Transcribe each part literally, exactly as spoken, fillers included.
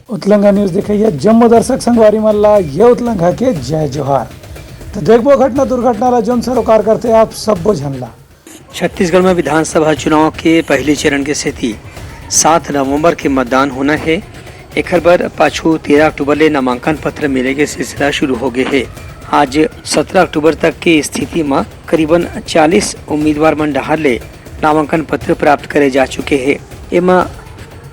उतलंघा news देखइया जम्मो दर्शक संगवारी मन ला ये उतलंघा के जय जोहार। तो देखबो घटना दुर्घटना ला, जोन सरोकार करते आप सब्बो झन ला। छत्तीसगढ़ में विधानसभा चुनाव के पहली चरण के सेती सात नवंबर के मतदान होना हे। एखर बर पाछू तेरह अक्टूबर ले नामांकन पत्र मिले के सिलसिला शुरू हो गए हे। आज सत्रह अक्टूबर तक की स्थिति म करीबन चालीस उम्मीदवार मन डहार ले नामांकन पत्र प्राप्त करे जा चुके हे। एमा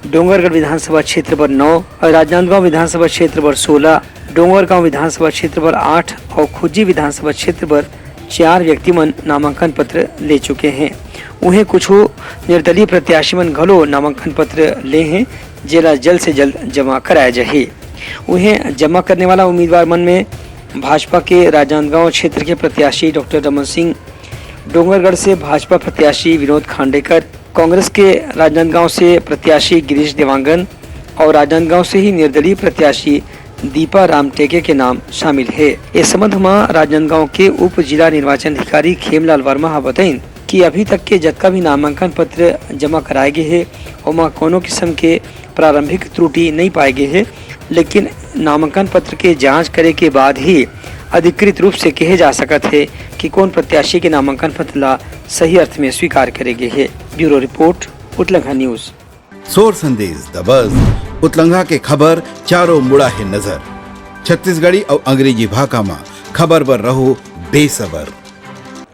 डोंगरगढ़ विधानसभा क्षेत्र बर नौ और राजनांदगांव विधानसभा क्षेत्र बर सोलह, डोंगरगांव विधानसभा क्षेत्र बर आठ और खुज्जी विधानसभा क्षेत्र बर चार व्यक्ति मन नामांकन पत्र ले चुके हैं। उहें कुछ निर्दलीय प्रत्याशी मन घलो नामांकन पत्र ले हैं, जेला जल्द से जल्द जमा कराया जाही। उहें जमा करने वाला उम्मीदवार मन में भाजपा के राजनांदगांव क्षेत्र के प्रत्याशी डॉक्टर रमन सिंह, डोंगरगढ़ से भाजपा प्रत्याशी विनोद खांडेकर, कांग्रेस के राजनांदगांव से प्रत्याशी गिरीश देवांगन और राजनांदगांव से ही निर्दलीय प्रत्याशी दीपा राम टेके के नाम शामिल हे। इस संबंध म राजनांदगांव के उप जिला निर्वाचन अधिकारी खेमलाल वर्मा ह बताइन कि अभी तक के जतका भी नामांकन पत्र जमा कराए गे हे, ओमा कोनो किस्म के प्रारंभिक त्रुटि नइ पाए गे हे, लेकिन नामांकन पत्र के जांच करे के बाद ही अधिकृत रूप से कहे जा सकत हे कि कोन प्रत्याशी के नामांकन पत्र ला सही अर्थ में स्वीकार करे गे हे। Bureau report, Utlangha news. सोर संदेश दबस, उतलंघा के खबर चारों मुड़ा हे नजर। छत्तीसगढ़ी अउ अंग्रेजी भाखा म खबर बर रहो बेसबर।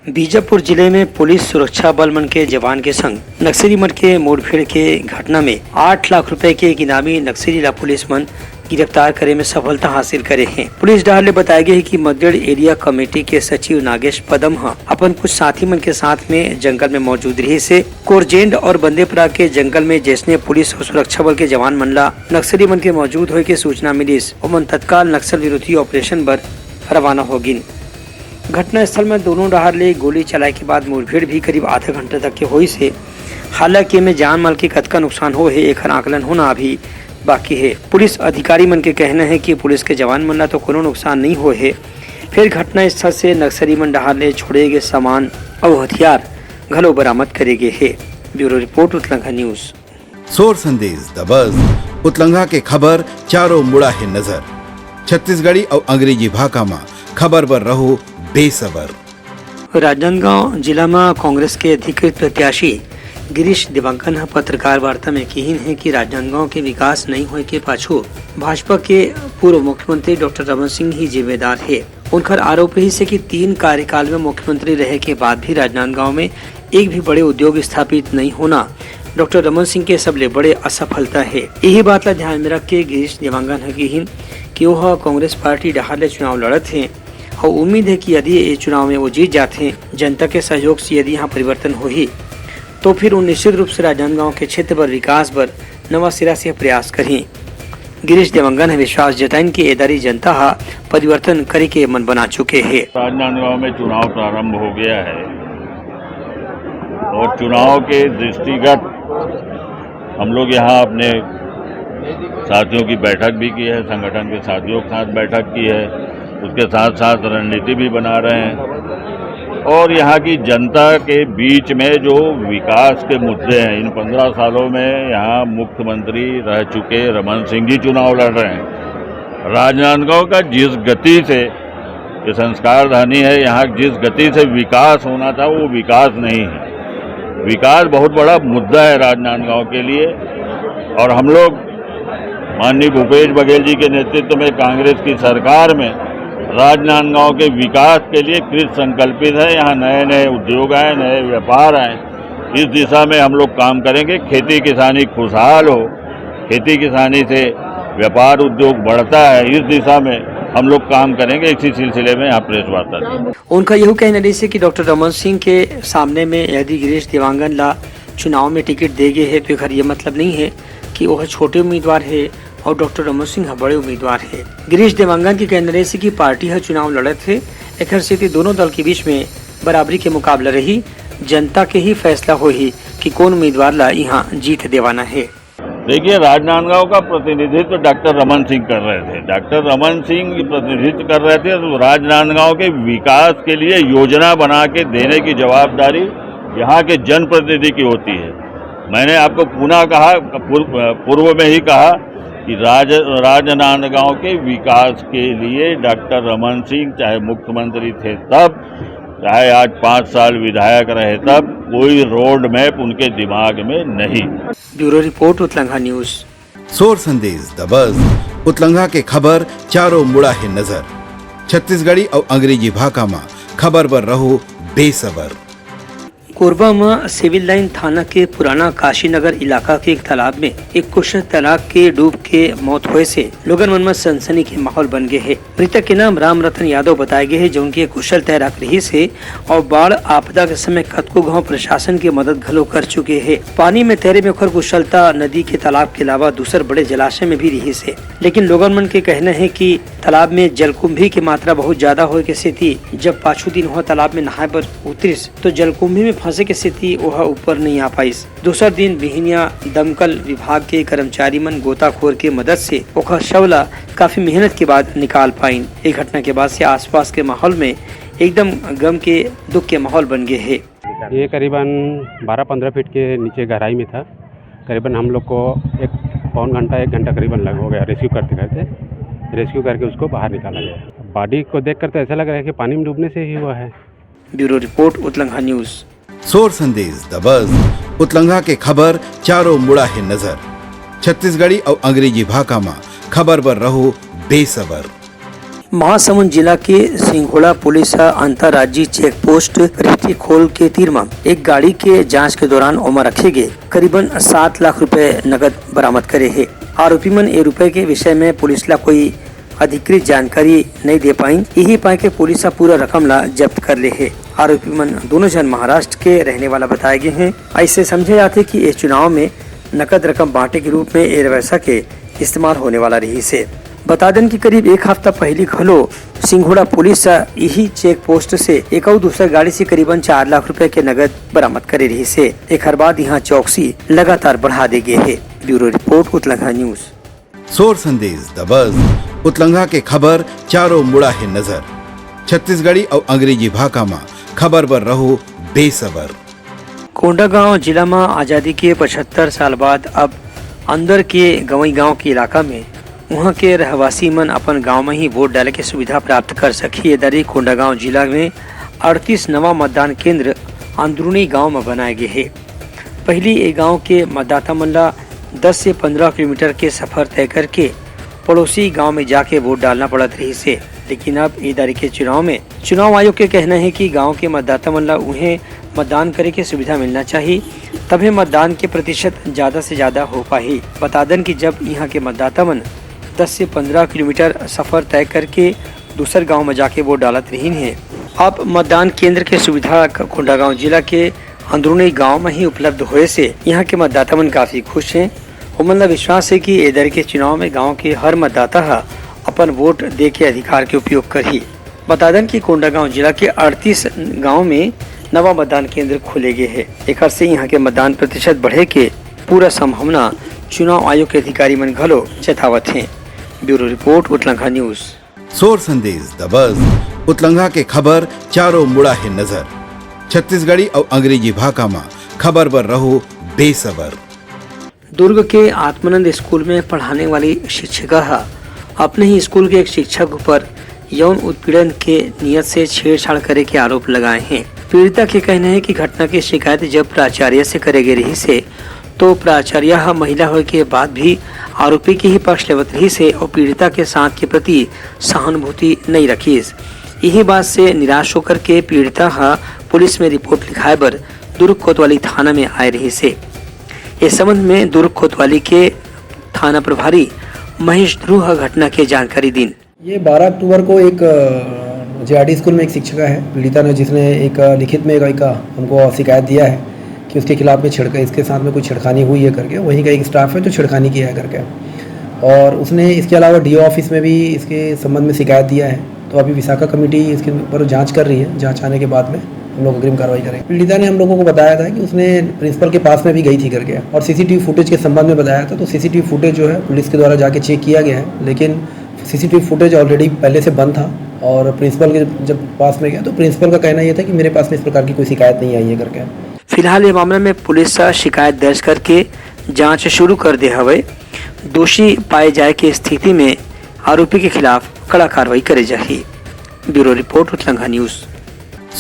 बीजापुर जिले में पुलिस सुरक्षा बल मन के जवान के संग नक्सली मन के मुठभेड़ के घटना में आठ लाख रुपए के एक इनामी नक्सली ला पुलिस मन गिरफ्तार करे में सफलता हासिल करे हे। पुलिस डहार ले बताए गे हे कि मद्रेड़ एरिया कमेटी के सचिव नागेश पदम ह अपन कुछ साथी मन के साथ में जंगल में मौजूद रहिस हे। कोरजेंड और बंदेपुरा के जंगल में जैसने पुलिस और सुरक्षा बल के जवान मन ला नक्सली मन के मौजूद होए के सूचना मिलिस, ओमन तत्काल नक्सल विरोधी ऑपरेशन बर रवाना हो गिन। घटनास्थल में दोनों डहार ले गोली चलाए के बाद मुठभेड़ भी करीब आधा घंटा तक के होइस हे। हालांकि एमे जान माल के कतका नुकसान होए हे, एखर आकलन होना अभी बाकी हे। पुलिस अधिकारी मन के कहना हे कि पुलिस के जवान मन ला तो कोनो नुकसान नइ होए हे, फेर घटनास्थल से नक्सली मन डहार ले छोड़े गे सामान अउ हथियार घलो बरामद करे गे हे। Bureau report, Utlangha news. सोर संदेश दबस, उतलंघा के खबर चारों मुड़ा हे नजर। छत्तीसगढ़ी अउ अंग्रेजी भाखा म खबर बर रहो बेसबर। राजनांदगांव जिला म कांग्रेस के अधिकृत प्रत्याशी गिरीश देवांगन ह पत्रकार वार्ता में किहिन हे कि राजनांदगांव के विकास नइ होए के पाछू भाजपा के पूर्व मुख्यमंत्री डॉक्टर रमन सिंह ही जिम्मेदार हे। उनकर आरोप रहिस हे कि तीन कार्यकाल में मुख्यमंत्री रहे के बाद भी राजनांदगांव में एक भी बड़े उद्योग स्थापित नइ होना डॉक्टर रमन सिंह के सबले बड़े असफलता हे। यही बात ला ध्यान में रख के गिरीश देवांगन ह किहिन कि ओह कांग्रेस पार्टी डहार ले चुनाव लड़त हे अउ उम्मीद हे कि यदि ये चुनाव में वो जीत जाथे, जनता के सहयोग से यदि यहाँ परिवर्तन होही, तो फिर वो निश्चित रूप से राजनांदगांव के क्षेत्र बर विकास बर नवा सिरा से प्रयास करही। गिरीश देवांगन ह विश्वास जताइन कि ए दारी जनता ह परिवर्तन करे के मन बना चुके हे। राजनांदगांव में चुनाव प्रारंभ हो गया है और चुनाव के दृष्टिगत हम लोग यहाँ अपने साथियों की बैठक भी की है, संगठन के साथियों के साथ बैठक की है, उसके साथ साथ रणनीति भी बना रहे हैं और यहाँ की जनता के बीच में जो विकास के मुद्दे हैं, इन पंद्रह सालों में यहाँ मुख्यमंत्री रह चुके रमन सिंह जी चुनाव लड़ रहे हैं। राजनांदगांव का जिस गति से ये संस्कार धनी है, यहाँ जिस गति से विकास होना था वो विकास नहीं है। विकास बहुत बड़ा मुद्दा है राजनांदगांव के लिए और हम लोग माननीय भूपेश बघेल जी के नेतृत्व में कांग्रेस की सरकार में राजनांदगांव के विकास के लिए कृत संकल्पित है। यहाँ नए नए उद्योग आए, नए व्यापार आए, इस दिशा में हम लोग काम करेंगे। खेती किसानी खुशहाल हो, खेती किसानी से व्यापार उद्योग बढ़ता है, इस दिशा में हम लोग काम करेंगे। इसी सिलसिले में यहाँ प्रेस वार्ता दी। उनका यहू कहना रहिस हे कि डॉक्टर रमन सिंह के सामने में यदि गिरीश देवांगन ला चुनाव में टिकट दे गे हे तो एखर ये मतलब नहीं है कि वह छोटे उम्मीदवार है और डॉक्टर रमन सिंह ह बड़े उम्मीदवार है। गिरीश देवांगन के कहना रहिस हे कि पार्टी ह चुनाव लड़त है, एखर सेती दोनों दल के बीच में बराबरी के मुकाबला रही। जनता के ही फैसला होही कि कौन उम्मीदवार ला यहाँ जीत देवाना है। देखिए, राजनांदगांव का प्रतिनिधित्व डॉक्टर रमन सिंह कर रहे थे। डॉक्टर रमन सिंह प्रतिनिधित्व कर रहे थे, तो राजनांदगांव के विकास के लिए योजना बना के देने की जवाबदारी यहाँ के जनप्रतिनिधि की होती है। मैंने आपको पुनः कहा, पूर्व, पूर्व में ही कहा कि राज-, राजनांदगांव के विकास के लिए डॉक्टर रमन सिंह चाहे मुख्यमंत्री थे तब, चाहे आज पाँच साल विधायक रहे तब, कोई रोड मैप उनके दिमाग में नहीं। Bureau report, Utlangha news. सोर संदेश दबस, उतलंघा के खबर चारों मुड़ा हे नजर। छत्तीसगढ़ी अउ अंग्रेजी भाखा म खबर बर रहो बेसबर। कोरबा म सिविल लाइन थाना के पुराना काशीनगर इलाका के एक तालाब में एक कुशल तैराक के डूब के मौत होए से लोगन मन म सनसनी के माहौल बन गे हे। मृतक के नाम राम रतन यादव बताए गे हे, जौन के कुशल तैराक रहिस हे और बाढ़ आपदा के समय कतको गांव प्रशासन के मदद घलो कर चुके हे। पानी में तैरे में ओकर कुशलता नदी के तालाब के अलावा दूसर बड़े जलाशय में भी रहिस हे, लेकिन लोगन मन के कहना हे कि तालाब में जलकुंभी के मात्रा बहुत ज्यादा होए के सेती जब पाछू दिन ओह तालाब में नहाए बर उतरिस, तो जलकुंभी में फंसे के सेती ओह ऊपर नइ आ पाइस। दूसर दिन बिहनिया दमकल विभाग के कर्मचारी मन गोताखोर के मदद से ओखर शव ला काफी मेहनत के बाद निकाल पाइन। ए घटना के बाद से आसपास के माहौल में एकदम गम के, दुख के माहौल बन गे हे। ये करीबन बारह पंद्रह फीट के नीचे गहराई में था। करीबन हम लोग को एक पौन घंटा, एक घंटा करीबन लग हो गया रेस्क्यू करते करते। रेस्क्यू करके उसको बाहर निकाला गया। बॉडी को देख कर तो ऐसा लग रहा है कि पानी में डूबने से ही हुआ है। Bureau report, Utlangha news. सोर संदेश दबस, उतलंघा के खबर चारों मुड़ा हे नजर। छत्तीसगढ़ी अउ अंग्रेजी भाखा म खबर बर रहो बेसबर। महासमुंद जिला के सिंघोड़ा पुलिस ह अंतर्राज्यीय चेक पोस्ट रिठी खोल के तीर म एक गाड़ी के जांच के दौरान ओमा रखे गे करीबन सात लाख रुपए नगद बरामद करे हे। आरोपी मन ए रुपए के विषय में पुलिस ला कोई अधिकृत जानकारी नइ दे पाइन। इही पाए के पुलिस ह पूरा रकम ला जब्त कर ले हे। आरोपी मन दोनों झन महाराष्ट्र के रहने वाला बताए गे हे। ऐसे समझे जाथे कि ए चुनाव में नकद रकम बांटे के रूप में ए पैसा के इस्तेमाल होने वाला रहिस हे। बता देन कि करीब एक हफ्ता पहली घलो सिंघोड़ा पुलिस ह इही चेक पोस्ट से एक अउ दूसर गाड़ी से करीबन चार लाख रुपए के नगद बरामद करे रहिस हे। एखर बाद इहां चौकसी लगातार बढ़ा दे गे हे। Bureau report, Utlangha news. सोर संदेश दबस, उतलंघा के खबर चारों मुड़ा हे नजर। छत्तीसगढ़ी अउ अंग्रेजी भाखा म खबर बर रहो बेसबर। कोंडागांव जिला म आजादी के पचहत्तर साल बाद अब अंदर के गंवई गांव के इलाका में उहां के रहवासी मन अपन गांव म ही वोट डाले के सुविधा प्राप्त कर सकही। ए दरी कोंडागांव जिला में अड़तीस नवा मतदान केंद्र अंदरूनी गांव म बनाए गे हे। पहिली ए गांव के मतदाता मन ला दस से पंद्रह किलोमीटर के सफर तय करके पड़ोसी गांव में जाके वोट डालना पड़त रहिस हे, लेकिन अब ए दरी के चुनाव में चुनाव आयोग के कहना हे कि गांव के मतदाता मन ला उहें मतदान करे के सुविधा मिलना चाही, तभे मतदान के प्रतिशत ज्यादा से ज्यादा हो पाही। बता दन कि जब इहां के मतदाता मन दस से पंद्रह किलोमीटर सफर तय करके दूसर गांव में जाके वोट डालत रहिन हे, अब मतदान केंद्र के सुविधा क-, कोंडागांव जिला के अंदरूनी गांव में ही उपलब्ध होए से इहां के मतदाता मन काफी खुश हे। ओमन ला विश्वास हे कि ए दरी के चुनाव में गांव के हर मतदाता ह अपन वोट दे के अधिकार के उपयोग करही। बता दन कि कोंडागांव जिला के अड़तीस गांव में नवा मतदान केंद्र खोले गे हे। एखर से इहां के मतदान प्रतिशत बढ़े के पूरा संभावना चुनाव आयोग के अधिकारी मन घलो जतावत हे। Bureau report, Utlangha news. सोर संदेश दबस, उतलंघा के खबर चारों मुड़ा हे नजर। छत्तीसगढ़ी अउ अंग्रेजी भाखा म खबर बर रहो बेसबर। दुर्ग के आत्मानंद स्कूल में पढ़ाने वाली शिक्षिका ह अपने ही स्कूल के एक शिक्षक ऊपर यौन उत्पीड़न के नियत से छेड़छाड़ करे के आरोप लगाए हे। पीड़िता के कहना हे कि घटना के शिकायत जब प्राचार्य से करे गे रहिस हे, तो प्राचार्य ह महिला होए के बाद भी आरोपी के ही पक्ष लेवत रहिस हे और पीड़िता के साथ के प्रति सहानुभूति नइ रखिस। इही बात से निराश होकर के पीड़िता ह पुलिस में रिपोर्ट लिखाए बर दुर्ग कोतवाली थाना में आए रहिस हे। इस संबंध में दुर्ग कोतवाली के थाना प्रभारी महेश ध्रुव ह घटना के जानकारी दीन। ये बारह अक्टूबर को एक जेआरडी स्कूल में एक शिक्षिका है पीड़िता ने, जिसने एक लिखित में एक, एक हमको शिकायत दिया है कि उसके खिलाफ में छिड़का, इसके साथ में कोई छिड़खानी हुई है करके, वहीं का एक स्टाफ है जो छिड़खानी किया है करके। और उसने इसके अलावा डीओ ऑफिस में भी इसके संबंध में शिकायत दिया है। तो अभी विशाखा कमेटी इसके ऊपर जांच कर रही है, जांच आने के बाद में हम लोग अग्रिम कार्रवाई करेंगे। पीड़िता ने हम लोगों को बताया था कि उसने प्रिंसिपल के पास में भी गई थी करके, और सीसीटीवी फुटेज के संबंध में बताया था। तो सीसीटीवी फुटेज जो है पुलिस के द्वारा जाके चेक किया गया है, लेकिन सीसीटीवी फुटेज ऑलरेडी पहले से बंद था और प्रिंसिपल के जब पास में गया तो प्रिंसिपल का कहना यह था कि मेरे पास में इस प्रकार की कोई शिकायत नहीं आई है करके। फिलहाल ये मामला में पुलिस ह शिकायत दर्ज करके जांच शुरू कर दे हवय। दोषी पाए जाए के स्थिति में आरोपी के खिलाफ कड़ा कार्रवाई करे जाही। Bureau report, Utlangha news.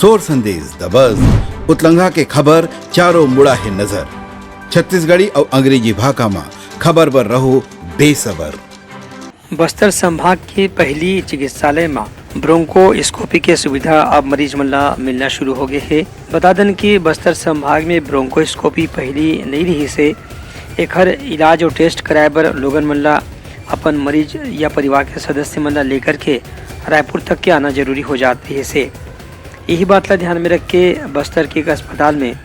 सोर संदेश दबस, उतलंघा के खबर चारों मुड़ा हे नजर। छत्तीसगढ़ी अउ अंग्रेजी भाखा म खबर बर रहो बेसबर। बस्तर संभाग के पहिली चिकित्सालय म ब्रोंकोस्कोपी के सुविधा अब मरीज मन ला मिलना शुरू हो गए हे। बता दन कि बस्तर संभाग में ब्रोंकोस्कोपी पहिली नई रिहिस हे। एखर इलाज अउ टेस्ट कराए बर लोगन मन ला अपन मरीज या परिवार के सदस्य मन ला लेकर के रायपुर तक के आना जरूरी हो जात रिहिस हे। यही बात ला ध्यान में रख के बस्तर के एक अस्पताल में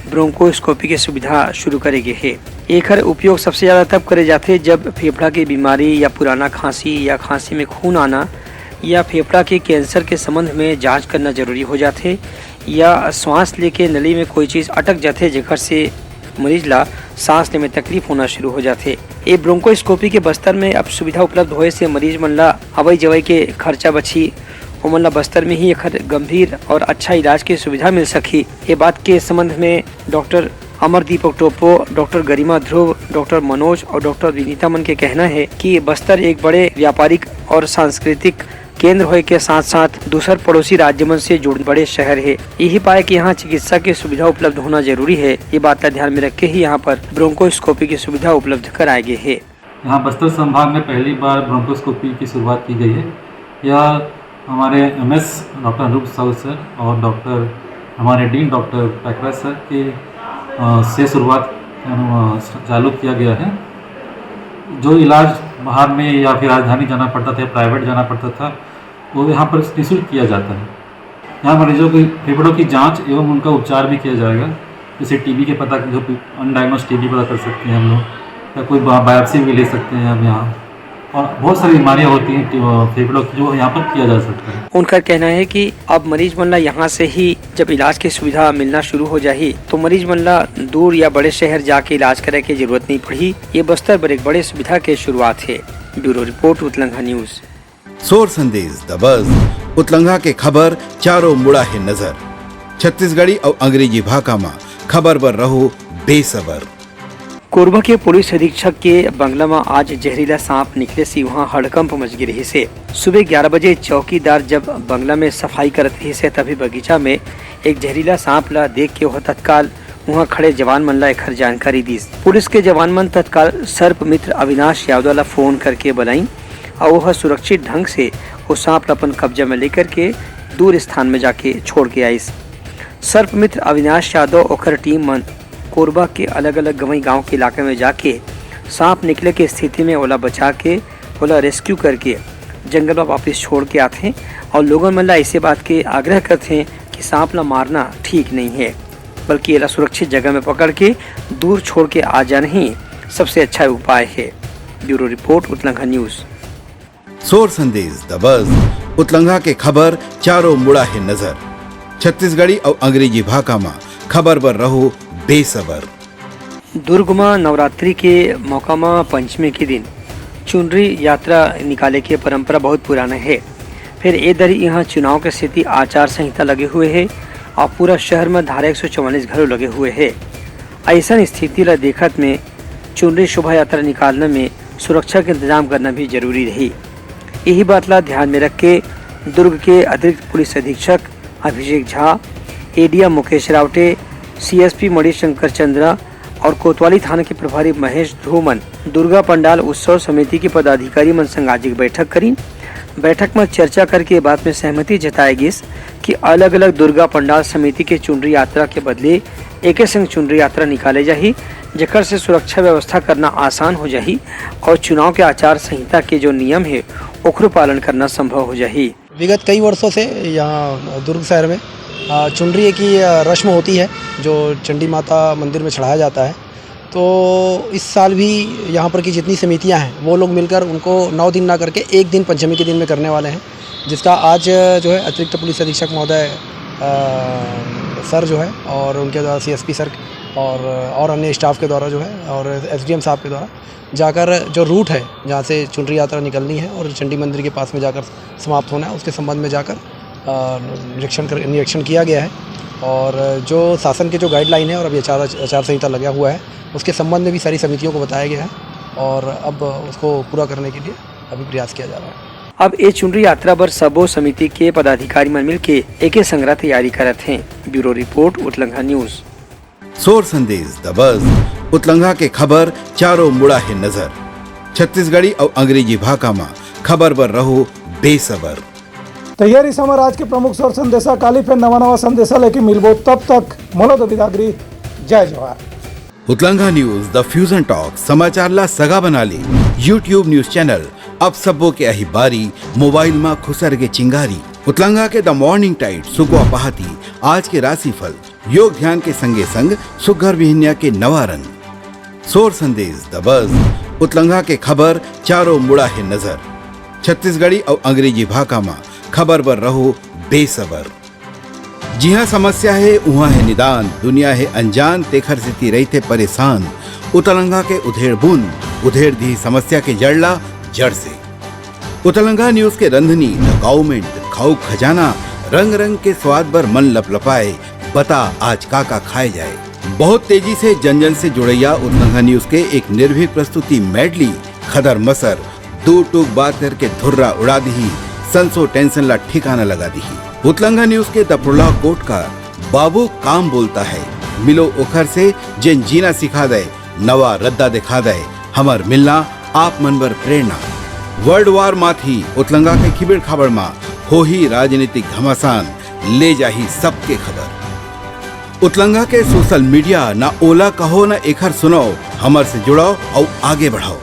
ब्रोंकोस्कोपी के सुविधा शुरू करे गे हे। एखर उपयोग सबसे ज्यादा तब करे जाथे, जब फेफड़ा के बीमारी या पुराना खांसी या खांसी में खून आना या फेफड़ा के कैंसर के संबंध में जांच करना जरूरी हो जाथे या सांस लेके नली में कोई चीज अटक जाथे, जेकर से मरीज ला सांस ले में तकलीफ होना शुरू हो जाथे। ए ब्रोंकोस्कोपी के बस्तर में अब सुविधा उपलब्ध होए से मरीज मन ला आवई जवई के खर्चा बची। ओमन ला बस्तर में ही एखर गंभीर और अच्छा इलाज के सुविधा मिल सकही। ये बात के संबंध में डॉक्टर अमर दीपक टोप्पो, डॉक्टर गरिमा ध्रुव, डॉक्टर मनोज और डॉक्टर विनीता मन के कहना है कि बस्तर एक बड़े व्यापारिक और सांस्कृतिक केंद्र होए के साथ-साथ दूसर पड़ोसी राज्य मन से जुड़े बड़े शहर हे। यही पाए कि यहाँ चिकित्सा के सुविधा उपलब्ध होना जरूरी है। ये बात ला ध्यान में रख के ही यहाँ पर ब्रोंकोस्कोपी की सुविधा उपलब्ध कराए गए हे। यहाँ बस्तर संभाग में पहली बार ब्रोंकोस्कोपी की शुरुआत की गई है। यह हमारे MS doctor Anup Sahu sir और डॉक्टर, हमारे डीन डॉक्टर पैकरा सर के, अ, से शुरुआत, अ, चालू किया गया है। जो इलाज बाहर में या फिर राजधानी जाना पड़ता था, प्राइवेट जाना पड़ता था, वो यहाँ पर निःशुल्क किया जाता है। यहाँ मरीजों की फेफड़ों की जांच एवं उनका उपचार भी किया जाएगा। जैसे टीबी के पता, जो अनडायग्नोज टीबी पता कर सकते हैं हम लोग, या कोई बा-, बायोप्सी भी ले सकते हैं हम यहाँ। और बहुत सारी बीमारियाँ होती हैं टी-, फेफड़ों की, जो यहाँ पर किया जा सकता है। उनका कहना है कि अब मरीज मन ला यहाँ से ही जब इलाज की सुविधा मिलना शुरू हो जाही, तो मरीज मन ला दूर या बड़े शहर जाके इलाज करे के जरूरत नहीं पड़ही। ये बस्तर बर एक बड़े सुविधा के शुरुआत है। Bureau report, Utlangha news. सोर संदेश दबस, उतलंघा के खबर चारों मुड़ा हे नजर। छत्तीसगढ़ी अउ अंग्रेजी भाखा म खबर बर रहो बेसबर। कोरबा के पुलिस अधीक्षक के बंगला म आज जहरीला सांप निकले से उहाँ हड़कंप मच गे रहिस हे। सुबह ग्यारह बजे चौकीदार जब बंगला में सफाई करत रहिस हे, तभी बगीचा में एक जहरीला सांप ला देख के वह तत्काल उहाँ खड़े जवान मन ला एखर जानकारी दिस। पुलिस के जवान मन तत्काल सर्प मित्र अविनाश यादव ला फोन करके बलाइन अउ वह सुरक्षित ढंग से ओ सांप ला अपन कब्जा में लेकर के दूर स्थान में जाके छोड़ के आइस। सर्प मित्र अविनाश यादव ओकर टीम मन कोरबा के अलग-अलग गंवई गांव के इलाके में जाके सांप निकले के स्थिति में ओला बचा के, ओला रेस्क्यू करके जंगल में वापस छोड़ के आथे और लोगन मन ला ऐसे बात के आग्रह करथे कि सांप ला मारना ठीक नहीं है, बल्कि एला सुरक्षित जगह में पकड़ के दूर छोड़ के आ जाना ही सबसे अच्छा उपाय है। Bureau report, Utlangha news. सोर संदेश दबस, उतलंघा के खबर चारों मुड़ा हे नजर। छत्तीसगढ़ी अउ अंग्रेजी भाखा म खबर बर रहो बेसबर। दुर्ग म नवरात्रि के मौका म पंचमी के दिन चुनरी यात्रा निकाले के परंपरा बहुत पुराना हे। फिर ए दरी इहाँ चुनाव के सेती आचार संहिता लगे हुए हे और पूरा शहर म धारा एक सौ चौवालीस घलो लगे हुए हे। अइसन स्थिति ला देखत में चुनरी शोभा यात्रा निकालने में सुरक्षा के इंतजाम करना भी जरूरी रही। यही बात ला ध्यान में रख के दुर्ग के अतिरिक्त पुलिस अधीक्षक अभिषेक झा, एडीएम मुकेश रावटे, सीएसपी मणिशंकर चंद्रा और कोतवाली थाना के प्रभारी महेश ध्रुव मन दुर्गा पंडाल उत्सव समिति के पदाधिकारी मन संग आज एक बैठक करीन। बैठक में चर्चा करके ये बात में सहमति जताए गिस कि अलग-अलग दुर्गा पंडाल समिति के चुनरी यात्रा के बदले एके संग चुनरी यात्रा निकाले जाही, जेकर से सुरक्षा व्यवस्था करना आसान हो जाही और चुनाव के आचार संहिता के जो नियम हे, ओखरो पालन करना संभव हो जाही। विगत कई वर्षों से यहाँ दुर्ग शहर में, अ, चुनरी की, अ, रस्म होती है, जो चंडी माता मंदिर में चढ़ाया जाता है। तो इस साल भी यहाँ पर की जितनी समितियाँ हैं, वो लोग मिलकर उनको नौ दिन ना करके एक दिन पंचमी के दिन में करने वाले हैं, जिसका आज जो है अतिरिक्त पुलिस अधीक्षक महोदय, अ, सर जो है और उनके द्वारा सीएसपी सर और, और अन्य स्टाफ के द्वारा जो है और एसडीएम साहब के द्वारा जाकर जो रूट है, जहाँ से चुनरी यात्रा निकलनी है और चंडी मंदिर के पास में जाकर समाप्त होना है, उसके संबंध में जाकर, अ, निरीक्षण कर, निरीक्षण किया गया है। और जो शासन के जो गाइडलाइन है और अभी आचार, आचार संहिता लगा हुआ है, उसके संबंध में भी सारी समितियों को बताया गया है। और अब उसको पूरा करने के लिए अभी प्रयास किया जा रहा है। अब ए चुनरी यात्रा बर सबो समिति के पदाधिकारी मन मिलके एके संघरा तैयारी करत हें। Bureau report, Utlangha news. सोर संदेश द बज, उतलंघा के खबर चारों मुड़ा हे नजर। छत्तीसगढ़ी अउ अंग्रेजी भाखा म खबर बर रहो बेसबर। तैयारी समय आज के प्रमुख सोर संदेशा, काली फेर नवा नवा संदेशा लेके मिलबो, तब तक मोला दो बिदागरी, जय जोहार। उतलंघा न्यूज द फ्यूजन टॉक, समाचार ला सगा बना ले। YouTube न्यूज चैनल, अब सबो के आही बारी, मोबाइल मा खुसर के चिंगारी। उतलंघा के द मॉर्निंग टाइट, सुगवा पहाती, आज के राशिफल, योग ध्यान के संगे संग सुग्घर बिहनिया के नवा रंग। सोर संदेश द बज, उतलंघा के खबर चारों मुड़ा हे नजर। छत्तीसगढ़ी अउ अंग्रेजी भाखा मा खबर बर रहो बेसबर। जिहाँ समस्या हे, उहाँ हे निदान, दुनिया हे अनजान, तेखर सेती रहिथे परेशान। उतलंघा के उधेड़ बुन, उधेड़ दिही समस्या के जड़ ला जड़ से। उतलंघा न्यूज के रंधनी, द काउमेंट, खाऊ खजाना, रंग रंग के स्वाद बर मन लपलपाए, बता आज का का खाए जाए। बहुत तेजी से जन जन से जुड़ैया उतलंघा न्यूज के एक निर्भीक प्रस्तुति मेडली, खदर मसर, दू टूक बात करके धुर्रा उड़ा दिही, संसो टेंशन ला ठिकाना लगा दिही। उतलंघा न्यूज के द प्रोलॉग कोट का बाबू काम बोलता है, मिलो ओखर से जेन जीना सिखा दे, नवा रद्दा दिखा दे, हमर मिलना आप मन बर प्रेरणा। वर्ल्ड वार माथी उतलंघा के खिबिड़ खाबड़ मा होही राजनीतिक घमासान, ले जाही सबके खबर। उतलंघा के सोशल मीडिया, ना ओला कहो ना एखर सुनाओ, हमर से जुड़ाओ अउ आगे बढ़ाओ।